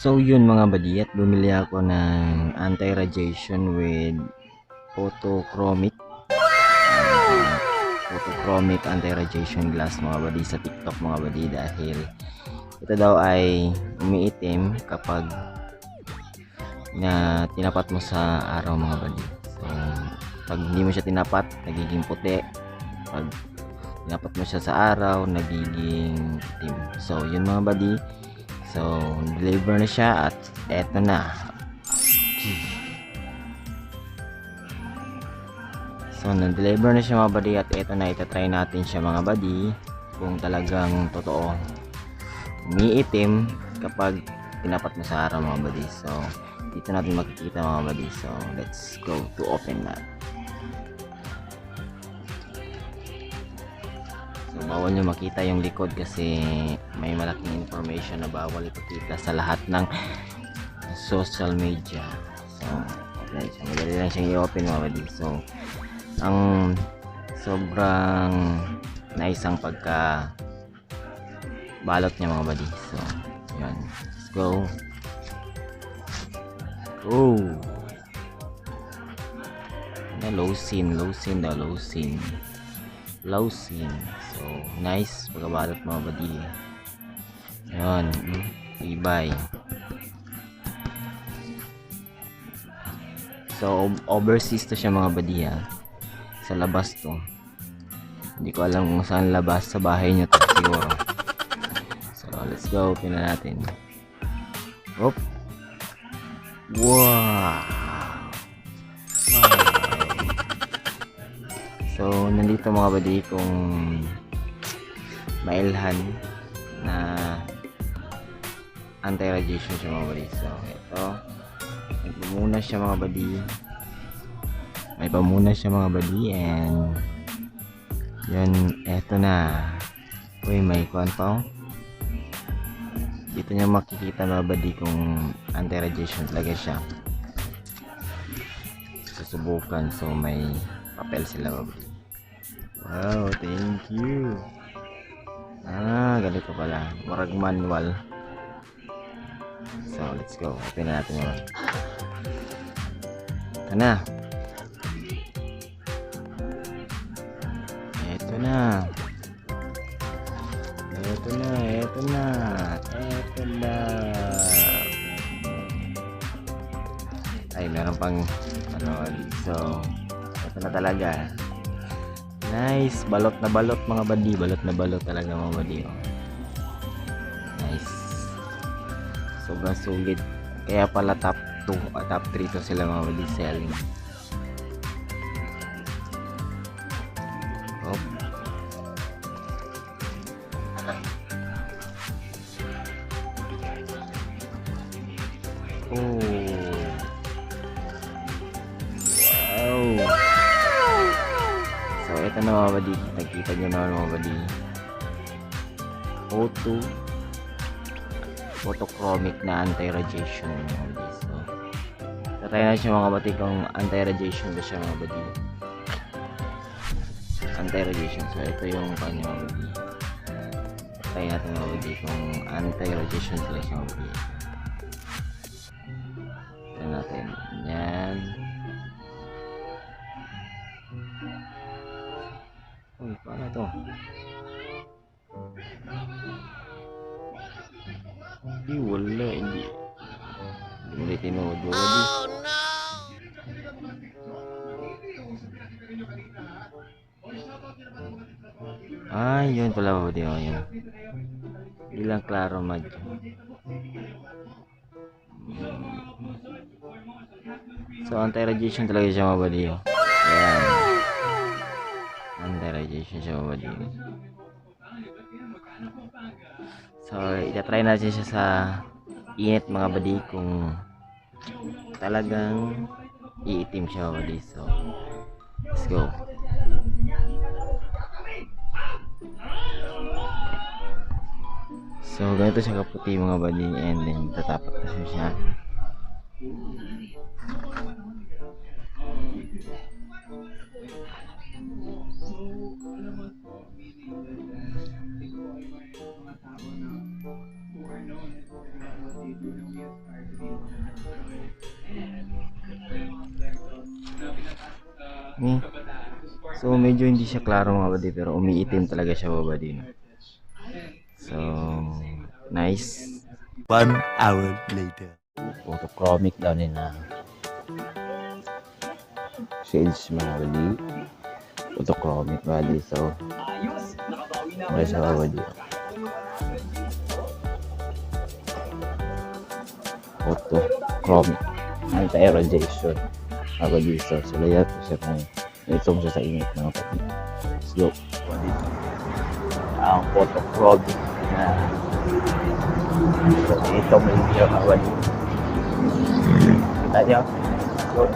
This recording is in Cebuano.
So yun, mga buddy, at bumili ako ng anti-radiation with photochromic. Photochromic anti-radiation glass, mga buddy, sa TikTok, mga buddy, dahil ito daw ay umiitim kapag na tinapat mo sa araw, mga buddy. So pag hindi mo siya tinapat, nagiging puti. Pag tinapat mo siya sa araw, nagiging itim. So yun, mga buddy. So deliver na siya at eto na. So na-deliver na siya, mga buddy, at eto na, itatry natin siya, mga buddy, kung talagang totoo umiitim kapag tinapat mo sa araw, mga buddy. So dito natin makikita, mga buddy. So let's go to open that. So bawal nyo makita yung likod kasi may malaking information na bawal ipakita sa lahat ng social media. So open siya. Madali lang siyang i-open, mga buddy. So ang sobrang nice ang pagka balot niya, mga buddy. So yun, let's go. Oh, ano, low scene, low scene daw, low scene, low scene. So nice pagkabalot, mga buddy. Yun, tibay. So overseas to siya, mga buddy, ha. Sa labas to. Hindi ko alam kung saan labas, sa bahay nyo to siguro. So let's go, open na natin. Op. Wow. Wow. So nandito, mga buddy, kung mailhan na anti-radiation siya, mga buddy. So ito, may pamuna siya, mga buddy. May pamuna siya, mga buddy, and yun, eto na. Uy, may kuan pa, oh. Dito niya makikita, mga buddy, kung anti-radiation talaga siya. Susubukan. So may papel sila, mga buddy. Wow, thank you. Ah, ganito pala. Murag manual. So, let's go. Open na natin yun. Ito na. Ito na. Ito na. Ito na. Ito na. Ay, meron pang ano. So, ito na talaga. Nice. Balot na balot, mga buddy. Balot na balot talaga, mga buddy. Oh. Nice. Sobrang sulit. Kaya pala top 2 at top 3 to sila, mga buddy, selling. Oh. Oh. Wow. So ito na, mga buddy. Nakita nyo naman, mga buddy. O2 photochromic na anti-radiation, mga buddy. So tatry na siya, mga buddy, kung anti-radiation ba siya, mga buddy. Anti-radiation. So ito yung kanya, mga buddy. Try natin, mga buddy, kung anti-radiation sila siya, mga buddy. Try natin. Yan. Uy, paano to? Hindi, wala. Hindi. Hindi tinuod. Oh, no! Ay, yun pala ba? Di, oh, yun. Hindi lang klaro, mad. So, anti-radiation talaga siya, mga buddy. Oh. Ayan. Anti-radiation siya, mga buddy. So, itatry natin siya sa init, mga buddy, kung talagang iitim siya, mga buddy. So, let's go. So, ganito siya kaputi, mga buddy, and then tatapat na siya. Eh. So medyo hindi siya klaro, mga buddy, pero umiitim talaga siya, mga buddy, no? So nice. One hour later. Photochromic daw ni na shades, mga buddy. Photochromic, buddy. So okay siya, mga buddy. Photochromic. Anti-radiation, mga buddy. So sulayan ko siya kung itong siya sa init, mga buddy. Let's go, buddy. Ang photochromic na. So, ito may video, mga buddy. Kita niyo? So,